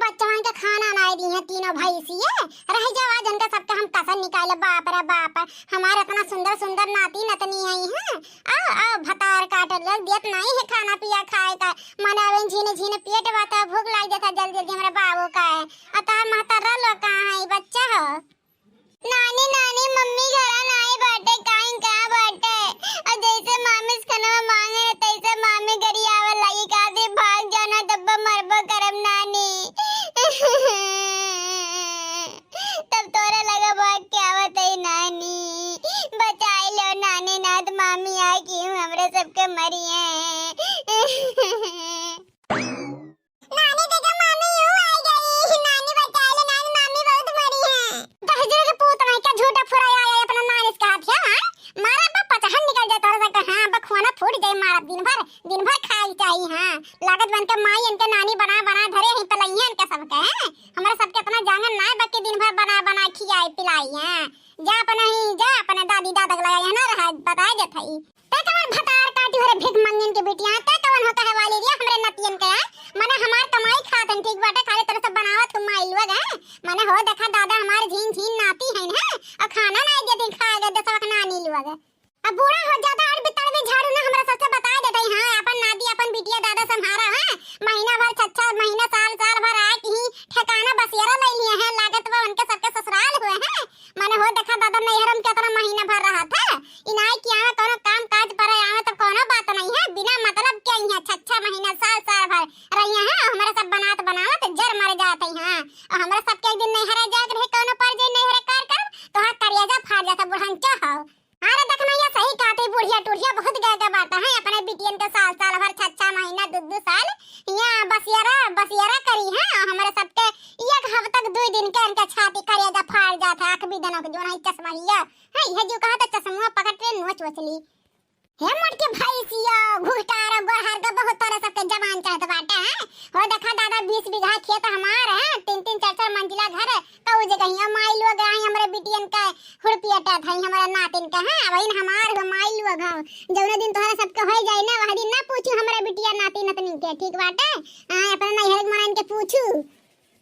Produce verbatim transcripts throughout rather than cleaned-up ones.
बच्चवन के खाना नाई दिहे तीनों भैंसिए। रह जाओ, आज इनका सबके हम कसर निकाले। बाप रे बाप, हमार इतना सुंदर सुंदर नाती नतनी आई हैं। आओ आओ, भतार काटे लोग देत नाई है खाना पिया खाए का। मने अब झीने झीने पेट बाता, भूख लाग जाता जल्दी जल्दी हमरे बाबू का है। आ तार महतारा लोग कहाँ है बच्चा हो? नानी, नानी, मम्मी घरा नाई बाटे, काइन कहाँ बाटे? और जैसे मामी से खनवा मांगे, तैसे मामी गरियावे लगी, "का दे भाग जाना, तब मरबो करम नानी।" तब तोरे लगा भाग के आवत है नानी, बचाई लो नानी, ना तो मामी आ की हूँ, हमरे सबके मरी है। नानी, देखा, मामी यूं आ गई। नानी, बचा ले, नानी, मामी बहुत मरी है। दहिजरे के पूत नहीं, क्या झूठा फुरा आया है अपना नानी से कहा थे, हाँ? मारा बा पचहन निकल जाए तोरा से, हाँ, बखुआना फूट जाए, मारा दिन भर, दिन भर खाई चाहिए, हाँ। लागत बन के माई इनके नानी बना, बना धरे हैं, पलइया इनके सबके, हैं? हमारे सबके इतना जांगन ना है, बल्कि दिन भर बना, बना खियाई, पिलाई, हैं? जा अपना ही, जा अपने दादी, दादा के लगा, यहाँ ना रहा, बताए जात है। तै कवन भतार काटी हो रे भीख मंगिन के बिटिया, तै कवन होता है वाली रे हमरे नतियन के, हैं? मने हमार कमाई खात हन, ठीक बाटे, खाली तरह से बनावत हूँ माई लोग, हैं? मने हो देखा दादा हमार झीन झीन नाती हन, हैं? और खाना ना देते खाए गए दसवा के नानी लोग। अब बूढ़ा हो जाता और बितर भी झाड़ू ना हमरा सबसे बताए देते, हाँ, अपन नाती, अपन बिटिया दादा संभारा, हैं? महीना भर छच्छा महीना साल, साल भर आए कहीं ठिकाना बसेरा ले लिए हैं, लागत बा उनके सबके ससुराल हुए हैं। मने हो देखा दादा नैहर में कितना महीना भर रहा था, इनाई कि आवे कौनो काम काज परे आवे तब कौनो बात नहीं है, बिना मतलब के यहाँ छह छह महीना साल साल भर रही है, हमारे सब बनात बनावत जर मर जात है। हाँ, और हमारे सबके एक दिन नैहरा जाए के रहे, कौनो पर जाए नैहरा कार कर, तो हाँ करिया जा फाड़ जाता बुढ़न क्या हो। अरे देखना ये सही कहते बुढ़िया टुढ़िया बहुत गए के बात है, अपने बिटियन के साल साल भर छह छह महीना दो दो साल यहाँ बसियारा बसियारा करी है, और हमारे सबके एक हफ्ता के दो दिन के इनका छाती करिया जा फाड़ जाता है, आँख भी दनक जो नहीं चश्मा हिया है, यह जो कहा था चश्मा पकड़ के नोच वोच ली। हे मोटके भैंसिया, घुघटार गोहर का बहुत तोरे सबके जवान चढ़त बाटे, हैं? हो देखा दादा, बीस बीघा खेत हमार है, तीन तीन चार चार मंजिला घर, कहू जे कहिया माई लोग आई हमरे बिटियन के हुड़पियटा थाई, हमरे नातिन के, हैं? अब इन हमार हो माई लोग हो, जौने दिन तोहरा सबके हो जाई ना, वह दिन ना पूछू हमरे बिटिया नाती नतनी के, ठीक बाटे? हाँ, अपने नैहर के मनाइन के पूछू।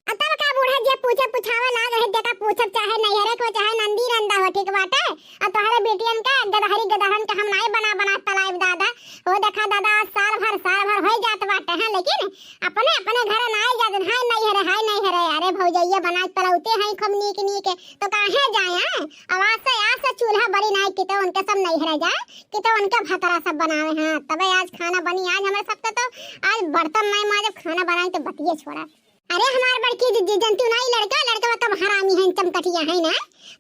आ तब का बूढ़ा जे पूछे पुछावे लाग है, जेका पूछब चाहे नैहरे को चाहे नंदी नंदा हो, ठीक बाटे? आ तोहरे बेटियन का गदहरी गदहरन के हम नाई बना बना पलाइब दादा। हो देखा दादा, आज साल भर साल भर होई जात बाटे हैं, लेकिन अपने अपने घर नाई जात, हाय नैहरे, हाय नैहरे। अरे भौजैया बना पलौते हैं खूब नीक नीक, तो काहे जाए हैं? अब आज से, आज से चूल्हा बरी नाई कि तो उनके सब नैहरे जाए, कि तो उनके भतरा सब बनावे हैं, तबे आज खाना बनी। आज हमारे सबके तो आज बर्तन नाई माजब, खाना बनाई तो बतिये छोड़ा। अरे हमार बड़की जिज्जी, जनती ना ई लड़का, लड़का तो हरामी है, चमकटिया है ना।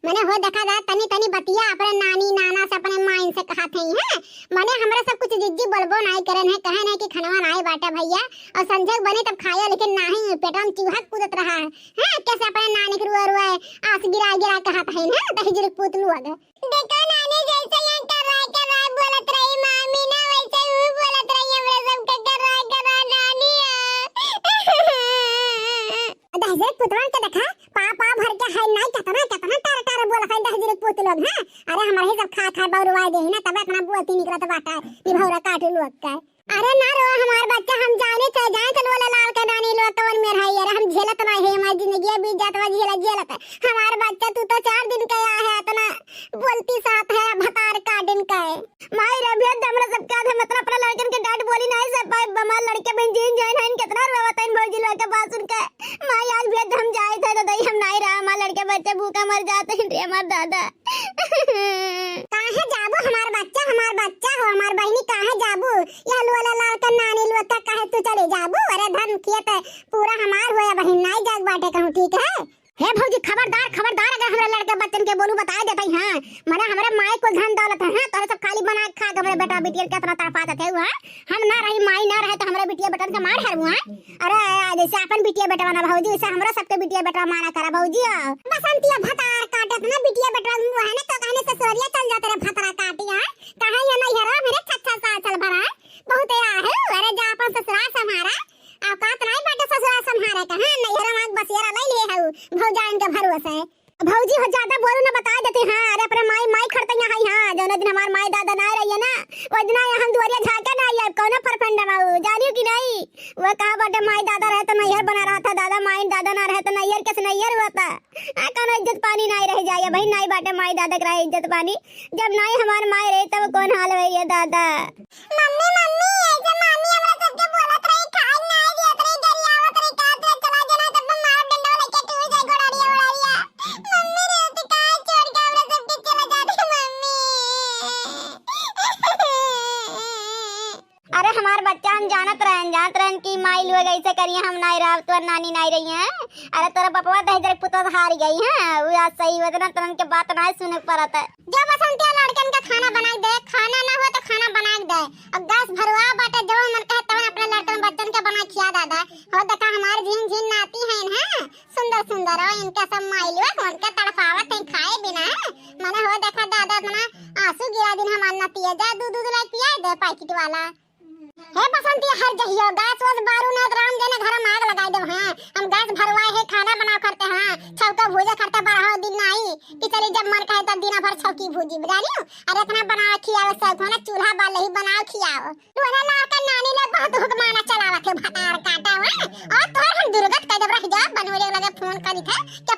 मने हो देखा जा, तनी तनी बतिया अपने नानी नाना से, अपने माइन से कहत है, हैं? मने हमरा सब कुछ जिज्जी बोलबो नाई करन है, कहे नहीं कि खनवा नाई बाटे भैया, और संझक बने तब खाया, लेकिन नाही, पेटवा में चूहा कूदत रहा है, हैं? कैसे अपने नानी के रुआ रुआ आस गिरा गिरा कहत है ना, दहिजरे के पूत लोग। देखा नानी, जैसे यहाँ कर्रा कर्रा बोलत रही मामी ना, वैसे ऊ बोलत रही हमरा सबके कर्रा कर्रा नानी। दहिजरे पुतवन के देखा, पा पा भर के है नाई, कितना कितना टर टर बोलत है दहिजरे पुत लोग, हैं? अरे हमारे ही सब खा खा बौरवा दे ना, तब इतना बोलती निकलत बाटा, ई भौरा काटू लोग के। अरे ना रो हमार बच्चा, हम जाने थे, जाने थे लोला लाल के नानी लोग कवन मेर है। अरे हम झेलत ना है, हमार जिंदगी बीत जात बा झेलत झेलत। हमार बच्चा तू तो चार दिन के आ है, इतना बोलती साथ है भतार का दिन का है। माई रे भेद दे हमरा सबके आधे, मतलब अपना लड़कन के डांट बोली नहीं सब पाए, हमार लड़के बहन जिन जाइन है, कितना रोवत है भौजी लोग के बात सुन के। माई आज भेद दे, हम जाए थे तो दई हम नहीं रहा, हमार लड़के बच्चे भूखा मर जाते हैं रे हमार दादा। काहे जाबू हमार बच्चा, हमार बच्चा हो, हमार बहिनी, काहे जाबू? यह लोला लाल के नानी लोग तक काहे तू चले जाबू? अरे धन खेत है, पूरा हमार होया बहिन, नाई जाग बाटे कहूँ, ठीक है? हे भौजी, खबरदार, खबरदार, अगर हमरा लड़के बच्चन के बोलू बताए देते हैं, मने हमरे माई कुल धन दौलत है, हाँ, तोरे सब खाली बना के खा के हमरे बेटा बिटियन के इतना तड़पा देते हुआ, हम ना रही, माई ना रहे तो हमरे बिटिया बेटन के मार हरबू, हाँ? अरे, जैसे अपन बिटिया बेटवा ना भौजी, वैसे हमरा सबके बिटिया बेटवा माना करा भौजी। आ बसंतिया भतार काटत ना बिटिया बेटवा मुँह है ना, तो कहने ससुरिया चल जाते रे भतरा काटी, हाँ? कहाँ ये नहीं हरा मेरे छच्छा साल चल भरा, बहुत या है, अरे जा अपन ससुराल संभारा, औकात नहीं बाटे ससुराल संभारे का, हाँ? नहीं हरा आँख बसियारा ले लिए है भौजाइन के भरोसे। भौजी हो, ज्यादा बोलू ना, बता देते हैं। अरे अपने माई, माई खड़तैया है, हाँ, जौना दिन हमार माई दादा ना रहिए ना, वो दिन हम दुआरिया झाँके ना आइए, कौनो फरफंडा माऊ, जानियो कि नहीं? वो कहा बाटे, माई दादा रहे तो नैहर बना रहा था, दादा माई दादा ना रहे तो नैहर के से नैहर हुआ था। आ, कौनो इज्जत पानी नाई रह जाए भाई, नाई बाटे माई दादा के रहे इज्जत पानी। जब नाई हमार माई रही तब कौन हाल हुई ये दादा। मम्मी, मम्मी, ऐसे मामी हमरा सबके बोलत रही, खाए ना दियत रही, गरियावत रही, कहत रही, "चला जाना, तब मार डंडा लेके टूट जाए गोड़ारिया, गोड़ारिया।" मम्मी रे, तू काहे छोड़ के हमरा सबके चला जात है, मम्मी? अरे हमार बच्चा, हम जानत रहन, जानत रहन कि माई लोग ऐसे करिए, हम नाई रहब, तोर नानी नाई रही है। अरे तोरा बपवा दहेज के पुतवा हार गई है, वो आज सही वतना तरन के बात नाई सुने के पड़त है। जो बसंतिया लड़कन का खाना बनाई दे, खाना ना हो तो खाना बनाई दे। अब गैस भरवा बाटे, जवन मन कहे तवन अपने लड़कन बच्चन के बना खिया दादा। हो देखा हमारे झीन झीन नाती हैं ना, सुंदर सुंदर, और इनका सब माई लोग उनके तड़पावत हैं खाए बिना। मने हो देखा दादा इतना आंसू गिरा दिन हमार नतिया, जा दूध दूध लाई पिया दे पैकेट वाला। हे बसंती, हर जहियो गैस वैस बारू ना तो राम जने घर में आग लगाई देब। हाँ, हम गैस भरवाए है, खाना बनाओ करते हैं, छौका भूजा करते, बारह दिन नाई कि चली जब मन कहे तब दिन भर छौकी भूजी, जानियो। अरे इतना बनावे खियावे शौक हो ना, चूल्हा बाल ही बनाओ खियाओ। तोरा लाके नानी लोग बहुत हुक्माना चलावत है, भतार काटा हुआ। और तोर हम दुर्गत कह देब, रह जा, बनोरे लगे फोन करी थे कि